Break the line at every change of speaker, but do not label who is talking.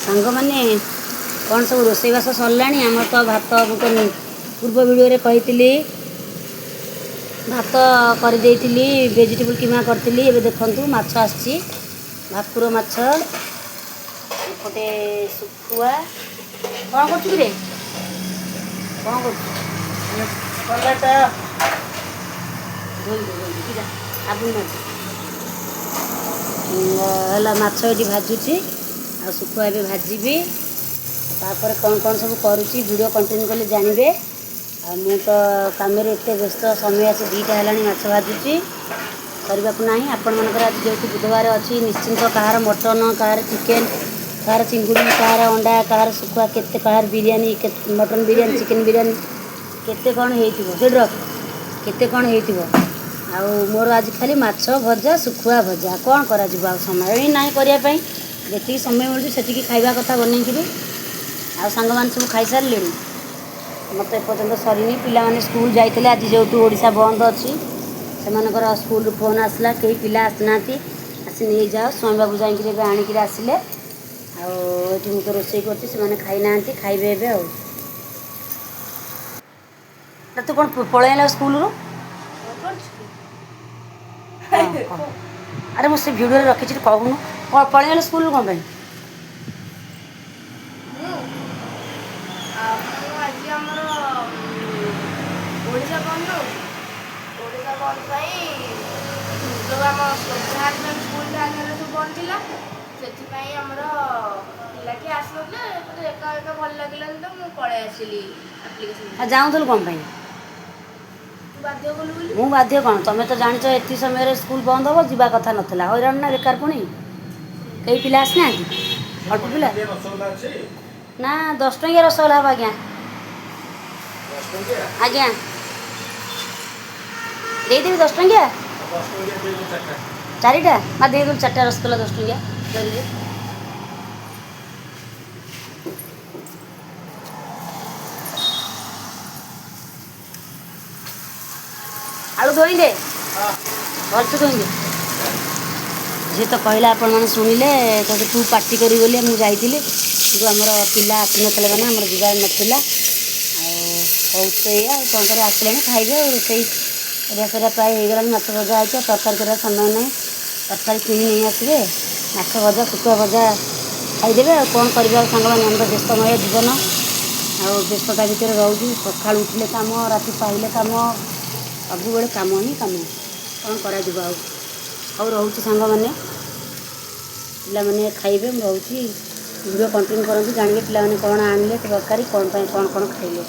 ସାଙ୍ଗମାନେ, କ'ଣ ସବୁ ରୋଷେଇବାସ ସରିଲାଣି? ଆମର ତ ଭାତ, ମୁଁ ତ ପୂର୍ବ ଭିଡ଼ିଓରେ କହିଥିଲି, ଭାତ କରିଦେଇଥିଲି, ଭେଜିଟେବୁଲ୍ କିମା କରିଥିଲି। ଏବେ ଦେଖନ୍ତୁ, ମାଛ ଆସିଛି, ଭାକୁର ମାଛ। ଏପଟେ ଶୁଖୁଆ। କ'ଣ କରୁଛୁ କିରେ? କ'ଣ କରୁଛୁ? ଧୋଇଦେ, ଧୋଇଦେ, ଯା ସାବୁନ ମାରିଦେ। ହେଲା, ମାଛ ଏଠି ଭାଜୁଛି ଆଉ ଶୁଖୁଆ ଏବେ ଭାଜିବି। ତାପରେ କ'ଣ କ'ଣ ସବୁ କରୁଛି, ଭିଡ଼ିଓ କଣ୍ଟିନ୍ୟୁ କଲେ ଜାଣିବେ। ଆଉ ମୁଁ ତ କାମରେ ଏତେ ବ୍ୟସ୍ତ, ସମୟ ଆସି 2ଟା ହେଲାଣି, ମାଛ ଭାଜୁଛି, କରିବାକୁ ନାହିଁ। ଆପଣମାନଙ୍କର ଆଜି ଯେହେତୁ ବୁଧବାର ଅଛି, ନିଶ୍ଚିନ୍ତ କାହାର ମଟନ୍, କାହାର ଚିକେନ୍, କାହାର ଚିଙ୍ଗୁଡ଼ି, କାହାର ଅଣ୍ଡା, କାହାର ଶୁଖୁଆ, କେତେ କାହାର ବିରିୟାନୀ, ମଟନ୍ ବିରିୟାନୀ, ଚିକେନ୍ ବିରିୟାନୀ, କେତେ କ'ଣ ହେଇଥିବ। ସେଇଠି ରଖ। କେତେ କ'ଣ ହେଇଥିବ। ଆଉ ମୋର ଆଜି ଖାଲି ମାଛ ଭଜା, ଶୁଖୁଆ ଭଜା। କ'ଣ କରାଯିବ ଆଉ? ସମୟ ହିଁ ନାହିଁ କରିବା ପାଇଁ। ଯେତିକି ସମୟ ମିଳୁଛି, ସେତିକି ଖାଇବା କଥା ବନେଇକିରି। ଆଉ ସାଙ୍ଗମାନେ ସବୁ ଖାଇସାରିଲେଣି? ମୋତେ ଏପର୍ଯ୍ୟନ୍ତ ସରିନି। ପିଲାମାନେ ସ୍କୁଲ ଯାଇଥିଲେ। ଆଜି ଯେହେତୁ ଓଡ଼ିଶା ବନ୍ଦ ଅଛି, ସେମାନଙ୍କର ସ୍କୁଲରୁ ଫୋନ୍ ଆସିଲା, କେହି ପିଲା ଆସିନାହାନ୍ତି, ଆସି ନେଇଯାଅ। ସ୍ୱାମୀ ବାବୁ ଯାଇକିରି ଏବେ ଆଣିକିରି ଆସିଲେ। ଆଉ ଏଠି ମୁଁ ତ ରୋଷେଇ କରୁଛି, ସେମାନେ ଖାଇନାହାନ୍ତି, ଖାଇବେ ଏବେ। ଆଉ ତୁ କ'ଣ ପଳେଇ ଆଇଲା ସ୍କୁଲରୁ? ହଁ, ଆରେ ମୁଁ ସେ ଭିଡ଼ିଓରେ ରଖିଛି, କହୁନୁ। କ'ଣ ପଳେଇ ଆଇଲା ସ୍କୁଲରୁ, କ'ଣ ପାଇଁ?
ମୁଁ ଆଉ ମୁଁ ଆଜି ଆମର ଓଡ଼ିଶା ବନ୍ଦ ନୁହଁ, ଓଡ଼ିଶା ବନ୍ଦ ପାଇଁ ଯେଉଁ ଆମ ଭ୍ୟାନ୍ ଫ୍ୟାନ୍, ସ୍କୁଲ ଭ୍ୟାନ୍ ହେଲେ ସବୁ ବନ୍ଦ ଥିଲା। ସେଥିପାଇଁ ଆମର ପିଲା କିଏ ଆସିନଥିଲେ। ମୋତେ ଏକା ଏକା ଭଲ ଲାଗିଲାନି ତ ମୁଁ ପଳେଇ ଆସିଲି ଆପ୍ଲିକେସନ୍।
ଆଉ ଯାଉଥିଲୁ କ'ଣ ପାଇଁ?
ବାଧ୍ୟ କଲୁ ବୋଲି।
ମୁଁ ବାଧ୍ୟ କ'ଣ? ତମେ ତ ଜାଣିଛ ଏତିକି ସମୟରେ ସ୍କୁଲ ବନ୍ଦ ହେବ, ଯିବା କଥା ନଥିଲା। ହଇରାଣ ନା ବେକାର ପୁଣି। କେହି ପିଲା ଆସିନାହାନ୍ତି, ଅଳ୍ପ ପିଲା। ନା, 10 ଟଙ୍କିଆ ରସଗୋଲା ହେବ ଆଜ୍ଞା। ଆଜ୍ଞା, ଦେଇଦେବି 10 ଟଙ୍କିଆ ଚାରିଟା। ମା, ଦେଇଦେବୁ ଚାରିଟା ରସଗୋଲା 10 ଟଙ୍କିଆ ଜରିରେ। ଆଳୁ ଧୋଇଦେ, ଭଲସେ ଧୋଇଦେ। ଝିଅ ତ କହିଲା, ଆପଣମାନେ ଶୁଣିଲେ ତ, ତୁ ପାଟି କରିବୁ ବୋଲି ମୁଁ ଯାଇଥିଲି। କିନ୍ତୁ ଆମର ପିଲା ଆସିନଥିଲେ, ମାନେ ଆମର ଯିବାର ନଥିଲା। ଆଉ ହଉଛି ତ ଏଇଆ, ଆଉ କ'ଣ କରିବା? ଆସିଲେଣି, ଖାଇବେ। ଆଉ ରୋଷେଇ କରିବା ସରିବା ପ୍ରାୟ ହେଇଗଲାଣି। ମାଛ ଭଜା ହେଇଛି, ଆଉ ତରକାରୀ କରିବା ସମୟ ନାହିଁ। ତରକାରୀ କିଣି ନେଇ ଆସିବେ। ମାଛ ଭଜା, ଶୁଖୁଆ ଭଜା ଖାଇଦେବେ। ଆଉ କ'ଣ କରିବା ଆଉ ସାଙ୍ଗମାନେ? ଆମର ବ୍ୟସ୍ତମୟ ଜୀବନ ଆଉ ବ୍ୟସ୍ତତା ଭିତରେ ରହୁଛୁ। ସକାଳୁ ଉଠିଲେ କାମ, ରାତି ପାହିଲେ କାମ, ସବୁବେଳେ କାମ ହିଁ କାମ। କ'ଣ କରାଯିବ ଆଉ? ହଉ, ରହୁଛି ସାଙ୍ଗମାନେ। ପିଲାମାନେ ଖାଇବେ, ମୁଁ ରହୁଛି। ଭିଡ଼ିଓ କଣ୍ଟିନ୍ୟୁ କରନ୍ତୁ, ଜାଣିବେ ପିଲାମାନେ କ'ଣ ଆଣିଲେ ତରକାରୀ, କ'ଣ ପାଇଁ, କ'ଣ କ'ଣ ଖାଇଲେ।